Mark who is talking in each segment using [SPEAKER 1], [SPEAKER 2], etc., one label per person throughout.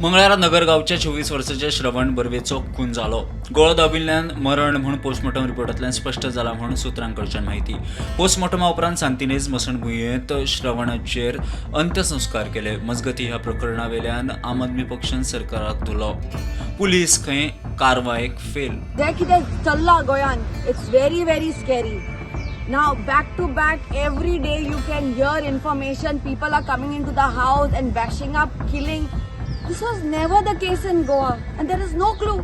[SPEAKER 1] मंगळारा नगरगांवच्या 24 वर्साच्या श्रवण बर्वेचो खून जालो. गळो दाबिल्ल्यान मरण म्हूण पोस्टमॉर्टम रिपोर्टांतल्यान स्पश्ट जाला म्हूण सुत्रां कडच्यान म्हायती. पोस्टमॉर्टमा उपरांत सांतिनेज मसणभुंयेंत श्रवणाचेर अंत्यसंस्कार केले. मजगती, ह्या प्रकरणा वेल्यान आम आदमी पक्षान सरकाराक धुलो. पुलीस खंय कारवायेक फेल.
[SPEAKER 2] जें कितें चल्लां गोंयान, it's very, very scary. Now, back to back, every day you can hear information. People are coming into the house and bashing up, killing. This was never the case in Goa, and there is no clue.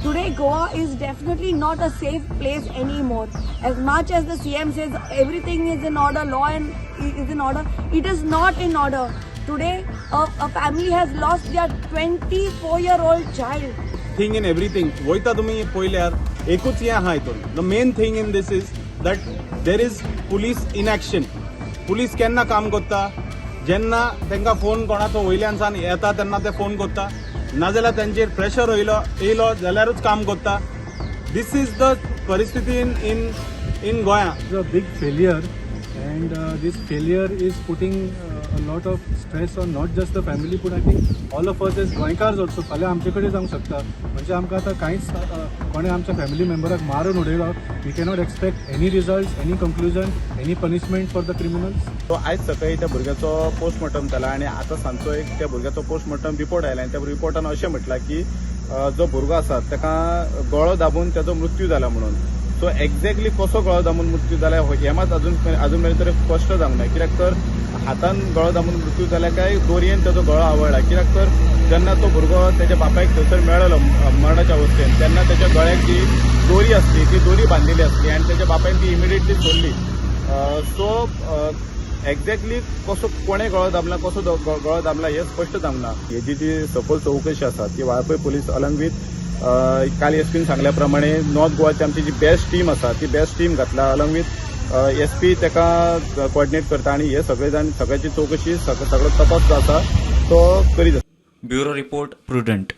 [SPEAKER 2] Today, Goa is definitely not a safe place anymore. As much as the CM says everything is in order, law and is in order, it is not in order. Today, a family has lost their 24-year-old child.
[SPEAKER 3] Thing in everything वयता तुमी पळयल्यार एकूच हें आहा हितून. The main thing in this is that there is police inaction. Police केन्ना काम करता? जेन्ना तांकां फोन कोणाचो वयल्यान सान येता तेन्ना ते फोन करता, नाजाल्यार तेंचेर प्रेशर येयलो जाल्यारूच काम करता. This is the परिस्थिती इन गोंया.
[SPEAKER 4] It's a big failure, and this failure is putting a lot of stress on not just the family, but I think all of us as गोंयकार्स also. फाल्यां आमचे कडेन जावंक शकता. म्हणजे आमकां आतां कांयच, कोणें आमच्या फॅमिली मेंबराक मारून उडयलो, we cannot expect any result, any conclusion, any punishment for the criminals.
[SPEAKER 3] So आयज सकाळी त्या भुरग्याचो पोस्टमॉर्टम जाला आनी आतां सांजचो एक त्या भुरग्याचो पोस्टमॉर्टम रिपोर्ट आयला आनी त्या रिपोर्टान अशें म्हटलां की जो भुरगो आसा ताका गळो दाबून ताजो मृत्यू जाला म्हणून. सो एक्झॅक्टली कसो गळो दाबून मृत्यू जाला हें मात अजून मेरेन तरी स्पश्ट जावंक ना, कित्याक तर हातान गळो दाबून मृत्यू जाला काय दोरयेन ताजो गळो आवळ्ळा? कित्याक तर जेन्ना तो भुरगो तेच्या बापायक थंयसर मेळ्ळो मरणाच्या अवस्थेन, तेन्ना तेच्या गळ्याक जी दोरी आसली ती दोरी बांदिल्ली आसली आनी तेच्या बापायन ती इमिडिएटली सोडली. सो एक्झॅक्टली कसो कोणे गळो दामला, कसो गळो दामला हें स्पश्ट जावंक ना. हेजी जी सखोल चवकशी आसा ती वाळपय पुलीस अलॉंग विथ काल एसपीन सांगल्या प्रमाणे नॉर्थ गोवाची आमची जी बेस्ट टीम आसा ती बेस्ट टीम घातला, अलॉंग विथ एसपी ताका कोऑर्डिनेट करता आनी हे सगळे जाण सगळ्याची चवकशी, सगळो तपास जो आसा तो करीत आसा.
[SPEAKER 1] Bureau report, prudent.